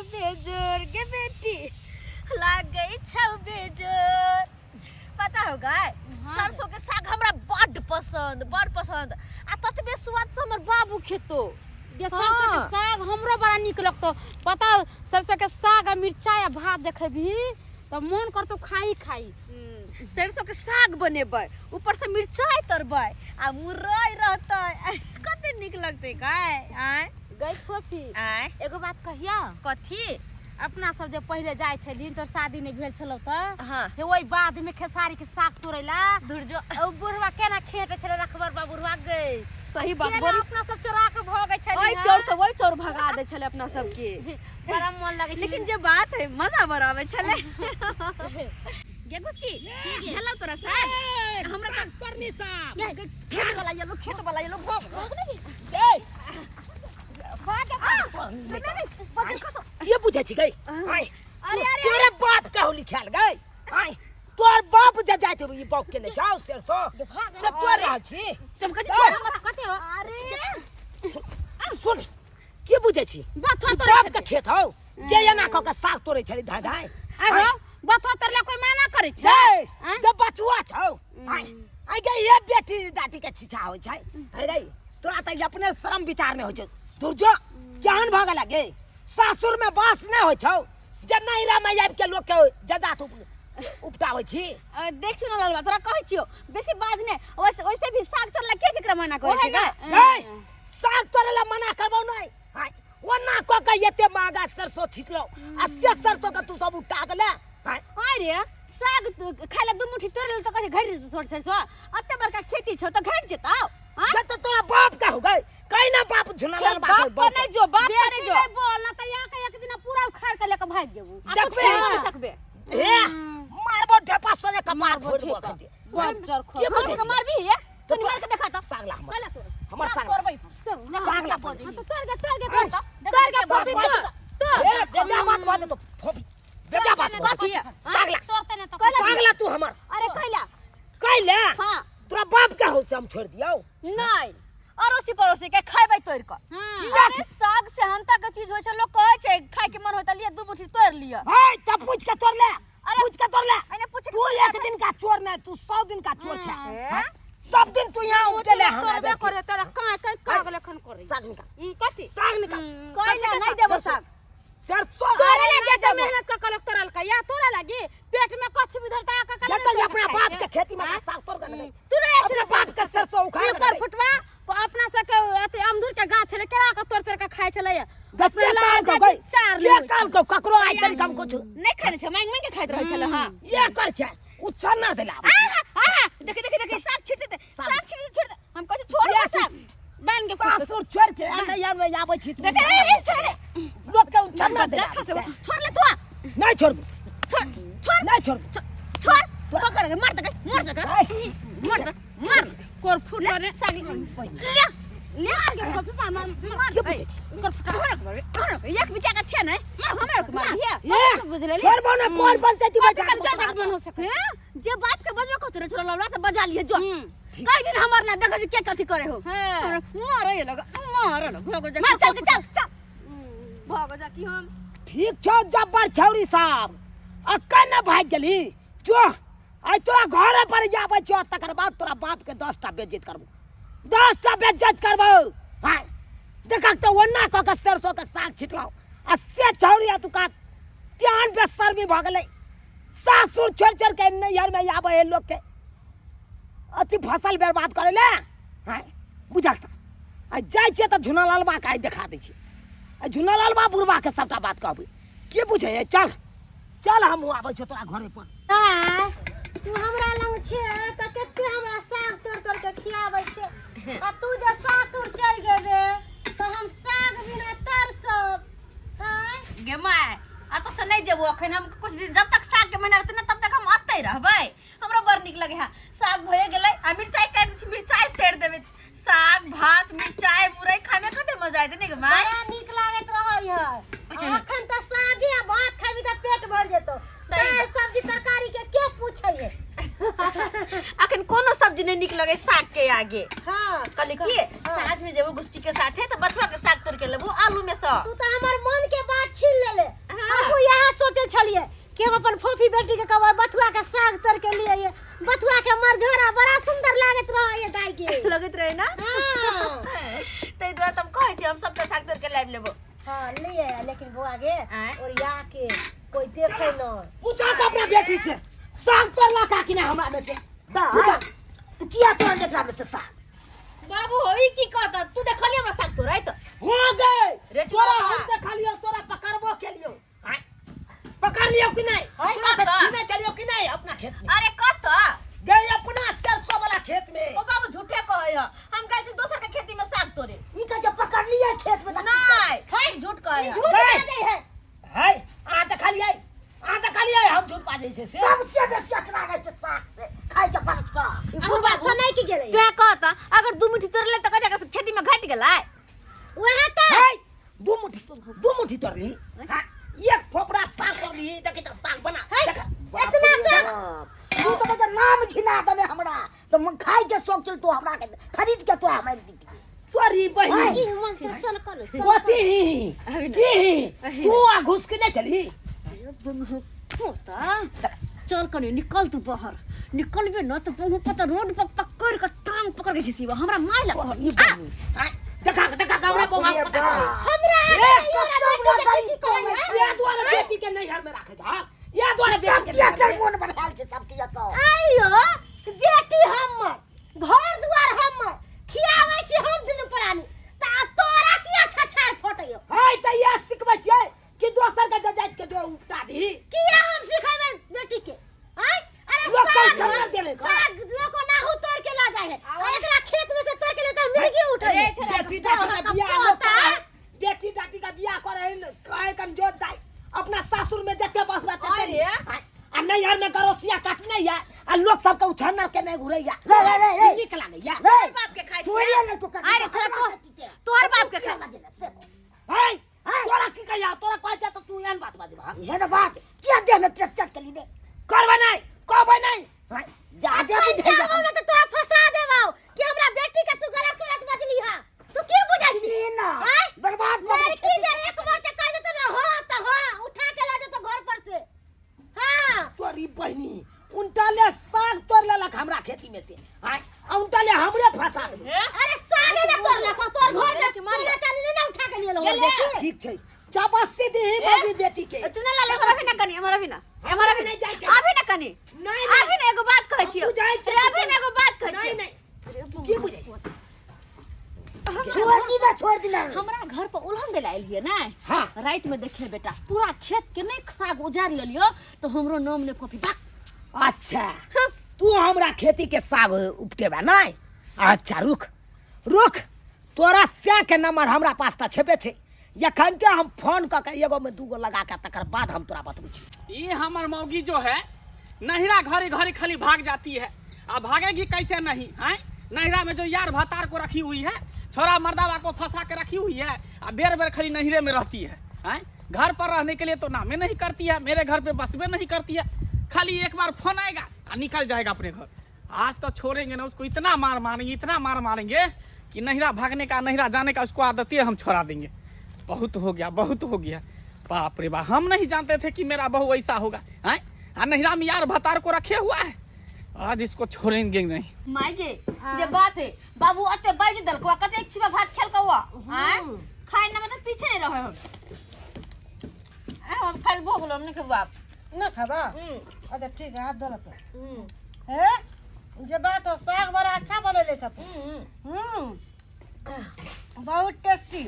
छौ बेजोर गे बेटी, लागै छौ बेजोर। पता हो गाय, सरसों के साग हमरा बड पसंद, बड पसंद, आ ततबे स्वाद से हमर बाबू खेतो। गे सरसों के साग हमरो बड़ा नीक लगतो। पता हो, सरसों के साग आ मिर्चाई आ भात जे खेबही तऽ मोन करतो खाई खाई। सरसों के साग बनेबै, ऊपर से मिर्चाई तरबै आ मुरई रहतै, कते नीक लगतै गाय। आय गई फोफी, आय, एगो बात कहिया? कथी? अपना सब जे पहिले जाइ छलिन, तोर शादी नहि भेल छलौ तऽ हाँ। हे ओहि बाध में खेसारी के साग तोड़ैला, धुर जो। ओ बुढ़वा केना खेटे छलै रखबर बा बुढ़वा गई। सही बात। केना बोल। अपना सब चोरा के भगै छलिन। ओहि चोर से ओहि चोर भगा दै छलै अपना सबके। बड़ा मन लगै छलै। लेकिन जे बात है, मजा बड़ आबै छलै। गे घुसकी, भेलौ तोरा साग? हमरा तऽ करनी साहब। गे, खेत वाला ये लोग, खेत वाला ये लोग, भोग भोग नहीं। ए, भाग, खसो। के बुझै छी गई? आय, अरे, अरे, तोरे बाप कहू लिखायल गई? आय, तोर बाप जे जाइत ई बाप के ने जाओ सरसो से तोर रहल छी। चमका छी, छोड़ हमरा। कथी हो? अरे सुन, के बुझै छी? बथुआ तोड़ै बाप छलै। के खेत हौ जे एना कऽ के साग तोड़ै छलै धाय धाय। आइ हो, बथुआ तोड़ला कोई मना करै छै? गई आँय? गे बचुआ छौ। आय आय गे, ये बेटी दाटी के छिछा होइ छै। अरे तोरा तऽ अपने शरम विचार नहि होइ छौ। दुर्जो केहन भऽ गेला गे? सासुर में बास नहि होइ छौ जे नैहरा में आबि के लोक के जजात उपटाबै छी। देख सुन ललवा, तोरा कहै छियो बेसी बाज ने। वैसे वैसे भी साग तोड़ला के केकरा मना करै छै ओहे गे? गई, साग तोड़े ला मना करबौ नहि। आय, ओना कऽ के एते महगा सरसों छिटलौ आ से सरसों के तू सब उठा गेले। आय। आय रे, साग खाय ला दू मुट्ठी तोड़ लेल तऽ कहै छै घटि जेतौ छोट सरसों। अते बड़का खेती छौ तऽ घटि जेतौ? आँय? से तऽ तोरा बाप के हो गई कहीं ना बाप झुना बाप पर नहीं जो, बाप पर नहीं बेसी जो। नहीं बोल ना तऽ यहाँ के एक दिन पूरा उखाड़ के लेके भागि जेबू। आ कुछ देखबे। खेबो नहीं सकबे। हे, मारबो ढेपा सोजे कपार मारबो फोड़ ठेका। दे। बज्जर खो। के हमरो बुझै के छी? मारबी हे? तो तनी मार के देखा तऽ। साग ला हमर। कहला तोर। हमर साग साग ला। तोड़बै। साग ला। हाँ तो तोड़ के, तोड़ के, तोड़ तोड़ तऽ। तोड़ के फोपी, बात तोड़ तोड़। ए, बेजा बात बात तो फोपी। बेजा बात बात। कथी है? साग ला। तोड़ते ने तो। साग ला तू हमर। अरे कैला? कैला? हाँ। तोरा बाप के हो से हम छोड़ दियौ? नहीं, अड़ोसी पड़ोसी के खैबै तोड़ के। हाँ। अरे साग से हंता के चीज होइ छै, लोग कहै छै खाय के मन होय त लिए दू मुट्ठी तोड़ लिअ। हाय, तब पूछ के तोड़ ले। अरे पूछ के तोड़ ले। अरे पूछ के तू तोड़ एक ले। दिन का चोर नहीं, तू 100 दिन का चोर छै। हाँ। हाँ? सब दिन तू यहाँ उपटे ले हमरा तोड़बे करे तोरा काहे काहे कागल एखन करे। साग निकाल। कथी? साग निकाल। कैला नहीं देबो साग। सरसों तोरे नहीं लगे तो देबो। मेहनत का कलक तोरल का या तोरा लगे पेट में कछ भी धरता का कलक। जतई अपना बाप के खेती में साग तोड़ के तू रे अपना बाप के सरसों उखाड़ के कर फुटवा अपना सब के अथी अमदुर के गाछ छले केरा के तोड़ तोड़ के खाय छले। गत्ते काल को गई चार के काल को ककरो आइ तक हम कुछ नहीं खाने छे, मांग मांग के खाइत रहै छले। हां ये कर छे उच्छा ना देला। आ देख देख देख, साग छिट दे, साग छिट दे, छोड़ दे। हम कहै छी छोड़ दे साग। बन के सासुर छोड़ के आ नहीं यार में आबै छी। देख रे रे, छोड़ रे। लोक के उच्छा ना देला। खा से छोड़ ले तू। नहीं छोड़, छोड़ छोड़, नहीं छोड़, छोड़। पकड़ के मार दे, मार दे, मार दे, मार कोर फुट रे। साग ले ले। मार के फुट मार मार मार। के बुझै छी? कोर फुट। हमरा के मारबे, हमरा के एक बिचा के छै नै, हमरा के मारबे। ए, बुझले छोड़बो ना, कोन पंचायती बैठा कल जा मन हो सके। हैं? जे बाप के बजबे कहते रे छोरा लौड़ा त बजा लिए जो। हम्म। कई दिन हमर ना देखै छी के कथी करे हो। हाँ। मारे लग, मारे लग, भगो जा। मार। चल के चल चल, भगो जा की हम। ठीक छौ जब्बर छौरी साहब, अक्का न भागि गेली जो। आइ तोरा घरे पर जाबै छियौ, तकर बाद तोरा बाप के 10टा बेज्जत करबो, 10टा बेज्जत करबो। हाँ देखक तऽ ओना कऽ के सरसों के साग छिटलौ आ से छौरी आ तुका तेहन बेशर्मी भऽ गेलै। सासुर छोड़ि छोड़ि के नैहर में आबै है लोक के अथी फसल बर्बाद करै ले। हाँ बुझक तऽ आ जाइ छियै तऽ झुना लालबा के आइ देखा दै छियै। आ झुना लालबा बुढ़बा के सबटा बात कहबै की बुझै है। चल चल, हमहूँ आबै छियौ तोरा घरे पर। आय, तू हमरा लग छे तऽ कते हमरा साग तोड़ तोड़ के खियाबै छे, आ तू जे सासुर चलि जेबे तऽ हम साग बिना तरसब। आय गे my, अतऽ से नहीं जेबो अखन हम कुछ दिन, जब तक साग के महीना रहतै ना तब तक हम अतै रहबै। हमरा बड़ नीक लगे है साग। भए गेलै आ मिरचाई काटि दै छी, मिरचाई तोड़ि देबै। साग भात मिरचाई मुरई खाय में कते मजा आयत ने गे माय? बड़ा नीक लागैत रहै है। आ अखन तऽ सागे आ भात खेबी तऽ पेट भरि जेतौ। सही दालि बात। सब्जी तरकारी के के पूछै है? अखन कोनो सब्जी नहीं नीक लगे साग के आगे। हाँ। कहली की साँझ में जेबो गुस्ती के साथे तऽ बथुआ के साग तोड़ के लेबो आलू में से। तू तऽ हमर मन के बात छीन लेले। अपन फोफी बेटी के कहबै बथुआ के साग तोड़ के लिए ये बथुआ के मरझोरा बड़ा सुंदर लागैत रहे ये दाई के लगैत रहे ना हाँ। ताहि दुआरे तऽ हम कहै छी हम सबटा साग तोड़ के लाबि लेबो हाँ लिए लेकिन बौआ गे आँय? और या के कोई देखे न पूछा के अपना बेटी से साग तोड़ला का कि ना हमरा में से पूछा तू किया तोड़ल एकरा में से साग बाबू हो ई की कहत तू देखली हमरा साग तोड़ैत हो गए रे तोरा चुनावा। हम देखलियो तोरा पकड़बो के लियो आँय? पकड़ लियो कि नहीं हाय, तोरा से कतऽ? छीने चलियो कि नहीं अपना खेत में अरे कत गए अपना सरसों वाला खेत में ओ बाबू झूठे कहै ह हम कहै छी दोसर के खेती में साग तोड़े ई के जब पकड़ लिया खेत में त नहीं है झूठ कहै ह झूठ गए। बाजै है है आ देखलियै आ देखलियै हम झूठ बाजै छै से सबसे बेसी अकरा रहै छै साग से खाइ के पड़त साग ई बुढ़बा सनाइ की गेलै तोरा कहत अगर दू मुट्ठी तोड़ले तऽ कथी के खेती में घट गेलै वएह तऽ है दू मुट्ठी तोड़ली हाँ, एक फोपड़ा साग तोड़ली देखी तऽ साग बना है, देख, इतना साग बाप, तू तो बजा नाम घिना देने हमरा तो मन खाइ के शौक चल तू हमरा के खरीद के तोरा हम दी तोरी बहिन ई मन से सन कर कथी ही की ही तू आ घुस के नहीं चली चल कनी निकल तू बाहर निकलबे न तो बहु पता रोड पर पकड़ के टांग पकड़ के घिसीबा हमरा माय लग ई बहिनी हाँ, देखा देखा हमरा बौआ बाप रे बाप। हमरा ए, आगे नहीं हमरा बेटी के खुशी कम कहै है। या द्वारा बेटी के नैहर में राखे जा या द्वारा सब बेटी के किया नैहर कर में। मोन बनायल छै सब किया कहो आइयो बेटी हमर घर दुआर हमर खियाबै छी हम दुनू प्राणी त आ तोरा किया छछार फटैयो हाय तऽ इएह सिखबै छियै कि दोसर के जजात के जो उपटा दी किया हम सिखेबै बेटी के आय अरे लोग साग कल चंदर देले का। साग लोग नाहू तोड़ के ला जाए है आ एकरा खेत में से तोड़ के लेता मिर्गी उठे रे छेड़ा बेटी दाटी का बियाह लोग करे है। बेटी दाटी का बियाह करे है कहे कन जोत दाई अपना सासुर में जते बसबा तते अरे। आ नैहर में गरोसिया काटने या आ लोग सबके उछानर के नहीं घुरैया रे, रे, रे, रे। नीक लागैया रे बाप के खाइ तू एरिया लड़को कर अरे छोड़ा तो तोहर बाप के खाइ हाय तोरा की कहिया तोरा कहै छै तऽ तू एहन बात बाजबा इहे न बात किया देह में चट चट के लीने करबै नहीं कहबै नहीं हाय जादे बुझैया जाबो ना तो तोरा फंसा देबौ कि हमरा बेटी के तू गलत सलत बजली हा तू की बुझै छी ना आय? बर्बाद कर लड़की जे एक बार ते कह देतो ना हां त हां उठा के ला जेतो घर पर से हां तोरी बहिनी उनटाले साग तोड़ लेलक हमरा खेती में से आय आ उनटाले हमरे फंसा देलक अरे सागे ना तोड़ लको तोर घर के सोना चांदी नहीं ना उठा के लिए लो गेले। ठीक छै जबरदस्ती दीही मौगी बेटी के चुना लाल एम्हर अभी ना कनी एम्हर अभी ना एम्हर अभी नहीं जाय के। अभी ना कनी नहीं, नहीं। अभी ना एगो बात कहै छियौ हम बुझाइ छियै। अरे अभी ना एगो बात कहै नहीं छियौ नहीं की बुझै छै छोड़ दी ना छोड़ दी ना हमरा घर पर उलहन देला आयल हियै ने हाँ। राति में देखिए बेटा पूरा खेत के नहीं साग उजाड़ लेलियो तो हमरो नाम ने फोफी बाक अच्छा तू हमरा खेती के साग उपटेबा नहीं अच्छा रुक रुक तोरा सै के नंबर हमरा पास तऽ छेबे छै एखन के हम फोन कऽ के एगो में दूगो लगा के तकर बाद हम तोरा बतबै छी ये हमर मौगी जो है नहिरा घरे घरे खाली भाग जाती है आ भागेगी कैसे नहीं हैं नहिरा में जो यार भतार को रखी हुई है छोरा मर्दावा को फंसा के रखी हुई है आ बेर बेर खाली नहिरे में रहती है हैं घर पर रहने के लिए तो नामे नहीं करती है मेरे घर पे बसबे नहीं करती है खाली एक बार फोन आएगा आ निकल जाएगा अपने घर आज तो छोड़ेंगे ना उसको इतना मार मारेंगे इतना मार मारेंगे कि नहिरा भागने का नहिरा जाने का उसको आदत ही हम छोड़ा देंगे बहुत हो गया बहुत हो गया बाप रे बाप हम नहीं जानते थे कि मेरा बहू ऐसा होगा हैं आ नहिरा में यार भतार को रखे हुआ है आज इसको छोड़ेंगे नहीं माय गे जे बात है बाबू अते बाजि देलको कते एक छिपा भात खेलको आय खाय ना मतलब पीछे नहीं रहे हम आ, हम खाल भो गेलो हम नहीं खेबो आब ना खाबा हम्म, अच्छा ठीक है हाथ धो तो हम्म, हे जे बात हो साग बड़ा अच्छा बनैले छ तू हम्म, हम्म बहुत टेस्टी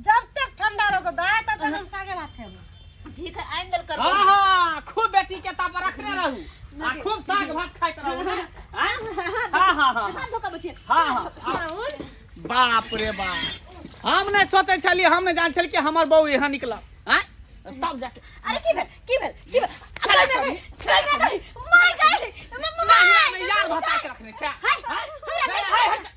जब तक ठंडा रहतो दाय तब तक हम सागे भात खेब ठीक है आइन दल कर हाँ हाँ खूब बेटी के ताप रखने रहू आ खूब साग भात खाइत रहू ना हाँ हाँ हाँ हाँ हाथ धोका बचिए हाँ हाँ बाप रे बाप हम नहीं सोचे छलिए हम नहीं जान छलिए कि हमर बहू यहाँ निकला आँय तब जाके अरे की भेल की भेल की भेल गई में गई गई में गई my गई नहिरा में यार भता के रखने छै हाय, आँय? हमरा नहीं, हाय, हट जा,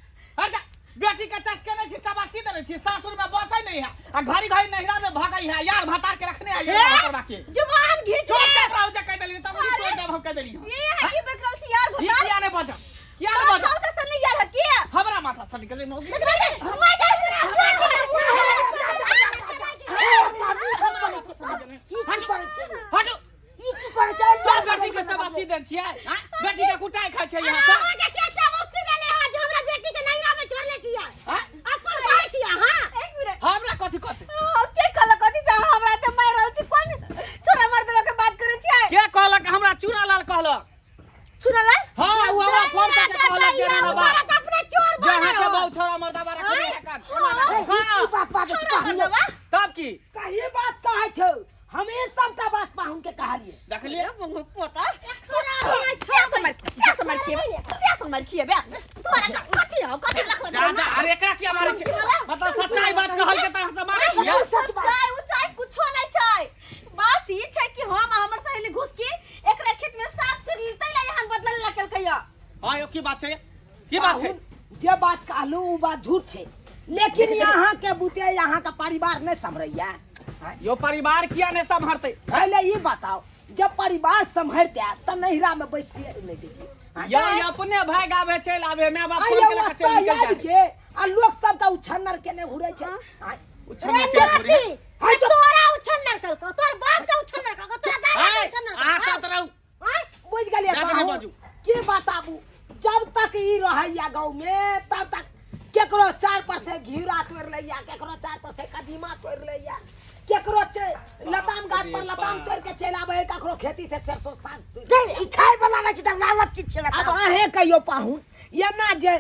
हट जा। बेटी के चस्के नहीं छी चबासी देने छी सासुर में बसै नहीं है आ घड़ी घड़ी नहिरा में भगई है यार भता के रखने आई है करवा के जुबान घीच चुप ले चाप रहो जे कह देली तब ई तोड़ देब हम कह देली हम। ये है की बकरल छी यार ई भता किया नहीं बजब किया नहीं बजब माथा तो सनी यार है की हमरा माथा से निकले मौगी my गई हटो ई की छियै आँय? बेटी के कुटाइ खाइ छै यहाँ से अहाँ के क्या चाबुस्ती देले है जे हमरा बेटी के नैहरा में छोड़ले छियै आँय? अपन कहै छियै अहाँ एक मिनट हमरा कथी कहते ओ, के कहलक कथी से हमरा ते मारि रहल छी कोन छोरा मर्दवा के बात करै छियै के कहलक हमरा चूना लाल कहलक सुनला हाँ उ हमरा फोन करके कहलक जे ना तोरा बात तऽ अपना चोर जे अहाँ बनल के हो। बहु छोरा मर्दवा रखने है कान ए, ई की बात बाजै छी छोरा कहलियै मर्दवा तब की सही बात कहै छौ हम ई सबटा बात पाहुन के कहलिए देखलिए पोता सिया से मार खिएबे सिया से मार खिएबे तोरा कथी हौ कथी लखवा जा जा अरे एकरा किया मारै छै मतलब सच्चाई बात कहल के त अहाँ सब मारै छियै सच बात चाय उ चाय कुछो नहीं छै बात ई छै कि हम आ हमर सहेली घुस के एकरा खेत में साग तोड़ ली तै ला यहाँ बदल ला केलकै या हां यो की बात छै की बात छै पाहुन, जे बात कहलू उ बात झूठ छै लेकिन यहाँ के बुते यहाँ का परिवार नहीं सम्हरैया यो परिवार किया नहीं सम्हरतै पहले ई बताओ जब परिवार सम्हरते त नैहरा में बैस नहीं देती यो ई अपने भाई गावे चलि आबे my बाप फोन आइयो केलक ओतऽ चलि निकल आबि जाए के आ लोक सबके उछन्नर केने घुरै छै आँय, उछन्नर के घुरे हाय चुप। तोरा उछन्नर कलको तोर बाप के उछन्नर कलको तोरा दादा के हाय उछन्नर अहाँ कलको सब रहू आँय? बुझि गेलियै जाके नहि पाहुन? बाजू। की बताबू जब तक ई रहैया गाँव में तब तक केकरो चार पर से घिउरा तोड़ि लैया केकरो चार पर से कदीमा तोड़ि लैया केकरो लताम गाछ पर लताम तोड़ के चलि आबै है ककरो खेती से सरसों साग तोड़ि गै, ई खाय वाला नहि छै तऽ लालच चीज छै अब अहें कहियो पाहुन एना जे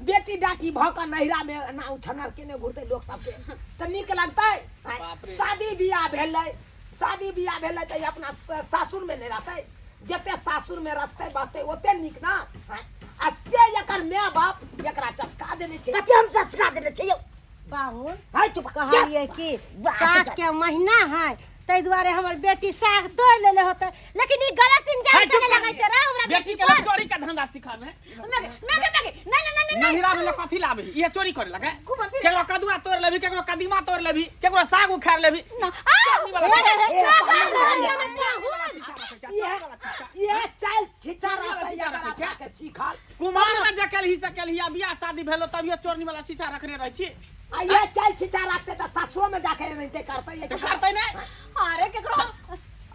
बेटी डाटी भऽ कऽ नैहरा में एना उछन्नर केने घुरतै लोक सबके तऽ नीक लगतै आँय, बाप रे। शादी बियाह भेलै शादी बियाह भेलै तऽ ई अपना सासुर में नहि रहतै जते सासुर में रसतै बसतै ओते नीक ना आँय, आ से एकर माय बाप एकरा चस्का देने छै कथी हम चस्का देने छै यौ बाबू हाय चुप कहलिए कि बात साग के महीना है ताहि दुआरे हमर बेटी साग तोड़ लेले होते लेकिन ई गलत इंजाम हाय, चुप देने लगै छै रे हमरा बेटी के लोग चोरी के धंधा सिखावे मैगे मैगे मैगे नहीं नहीं नहीं नहीं नहिरा में लोग कथी लावे ये चोरी करे लगे घुमा फिर। केकरो कदुआ तोड़ लेबी केकरो कदीमा तोड़ लेबी केकरो साग उखाड़ लेबी ना आ मैगे इहे चालि छिचा चोरी वाला रहतै छिचा एकरा रखै छै। के सीखल कुमार में जे केलही से केलही आ बियाह शादी भेलो तभियो चोरनी वाला शीशा रखने रहै छी आ इहे चालि छिचा रखतै तऽ सासुरो में जाके एनाहिते करतै तऽ करतै नहि अरे केकरो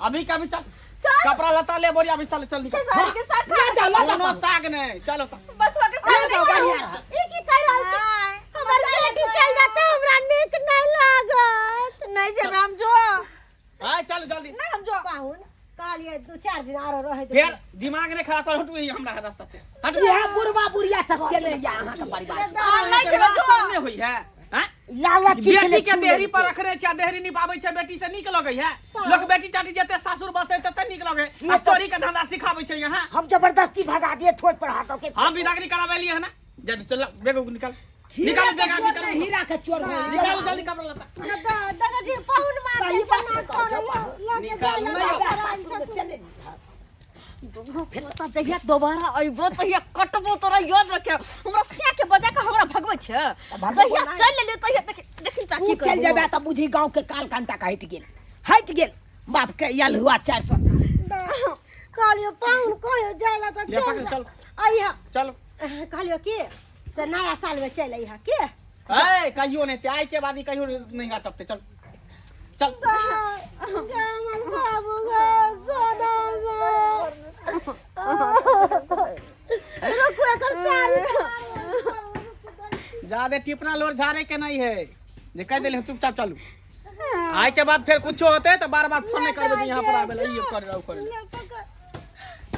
अभी के अभी चल चल। कपड़ा लत्ता ले बोरिया बिस्तर ले चल निकल खेसारी के साथ ला जाओ ला जाओ कोनो साग नहीं चलो तो बस के साथ ले जाओ, बढ़िया रहा। ई की कह रहल छी हमर बेटी चल जाता हमरा नीक नहीं लागत नहीं जेबे हम जो हाय चल जल्दी नहीं हम जो पाहुन कहलिए दू चार दिन आरो रहे दे फिर दिमाग नहीं खराब कर हटू ये हमरा रास्ता से हटू इहे बुढ़वा बुढ़िया चस्के ले या अहाँ के परिवार हम नहीं जेबे जो सामने हुई है हैं? लालच चीज बेटी छलै के देहरी पर रखने छै आ देहरी निपाबै छै बेटी से नीक लगै है लोक बेटी टाटी जते सासुर बसै तते नीक लगै से आ तऽ- चोरी के धंधा सिखाबै छै यहाँ हम जबरदस्ती भगा दिए ठोक पर हाथ के हम विदागरी कराबेलिए है ना जा चल बेगो निकल निकाल बेगा निकाल हीरा के चोर हो निकाल जल्दी कपड़ा लत्ता दादाजी पाहुन मार सही बात कहै छौ, पाहुन। निकालू ना यौ। सासुर में से ले पोता जहिया दोबारा अइबो तहिया कटबो तोरा याद रखे हमरा सिया के बजा के हमरा भगबै छै भगबो जहिया नहि। चल लेलियै तहिया देख देखिन ता तू की चलि करबो जेबे तऽ बुझी गाँव के काल कंटा का हटि गेल हटि गेल बाप के यल हुआ 400 कहलियो पाहुन कहियो जाय ला तऽ ले चल पकड़, जा। चल। अइहा चलो कहलियो कि से नया साल में चलि अइहा के ए कहियो नहीं आइ के बाद ही कहियो नहीं टपते चल चल हमर बाबू गो सोना रुकू एकर साड़ी ज्यादा टिपना लोर झाड़े के नहीं है जे कह देले चुपचाप चलू आइ के बाद फिर कुछो होते तो बार बार फोन नहीं करबे जे यहाँ पर आबे ला ई कर रहा कर ले पकड़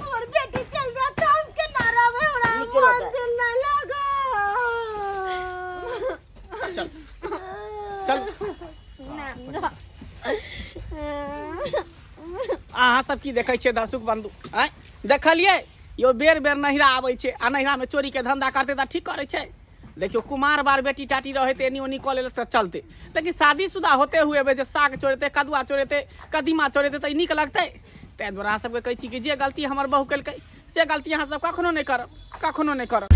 हमर बेटी चल जाता हम के ना रहबे हमरा नीक मन रहतै। दिल ना लागो चल चल अहाँ सब की देखै छियै दर्शक बंधु आँय देखलियै यौ बेर बेर नहिरा आबै छै आ नहिरामे चोरीके धंधा करतै तऽ ठीक करै छै देखियौ कुमार बार बेटी टाटी रहै तऽ एनी ओनी कऽ लेलक तऽ चलतै लेकिन शादीशुदा होते हुए भी जे साग चोरेतै कदुआ चोरेतै कदीमा चोरेतै तऽ ई नीक लगतै ताहि दुआरे अहाँ सबके कहै छी कि जे गलती हमर बहु केलकै से गलती अहाँ सब कखनो नहि करब कखनो नहि करब